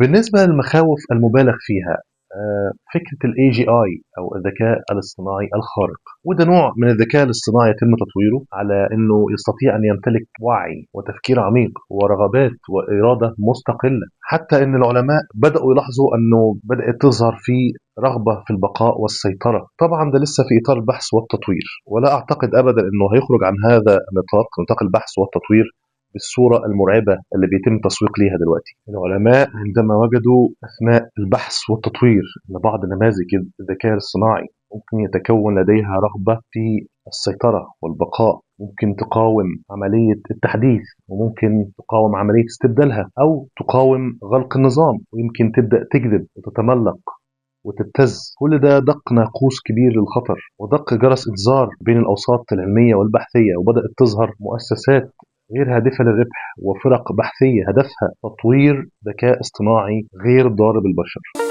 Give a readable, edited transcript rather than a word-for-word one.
بالنسبة للمخاوف المبالغ فيها، فكرة ال AGI أو الذكاء الاصطناعي الخارق، وده نوع من الذكاء الاصطناعي يتم تطويره على أنه يستطيع أن يمتلك وعي وتفكير عميق ورغبات وإرادة مستقلة، حتى أن العلماء بدأوا يلاحظوا أنه بدأت تظهر فيه رغبة في البقاء والسيطرة. طبعا ده لسه في إطار البحث والتطوير، ولا أعتقد أبدا أنه هيخرج عن هذا النطاق، نطاق البحث والتطوير، بالصورة المرعبة اللي بيتم تسويق ليها دلوقتي. العلماء عندما وجدوا أثناء البحث والتطوير أن بعض نماذج الذكاء الاصطناعي ممكن يتكون لديها رغبة في السيطرة والبقاء، ممكن تقاوم عملية التحديث، وممكن تقاوم عملية استبدالها، أو تقاوم غلق النظام، ويمكن تبدأ تكذب وتتملق وتبتز. كل ده دق ناقوس كبير للخطر ودق جرس إنذار بين الأوساط العلمية والبحثية، وبدأت تظهر مؤسسات غير هادفة للربح وفرق بحثية هدفها تطوير ذكاء اصطناعي غير ضار بالبشر.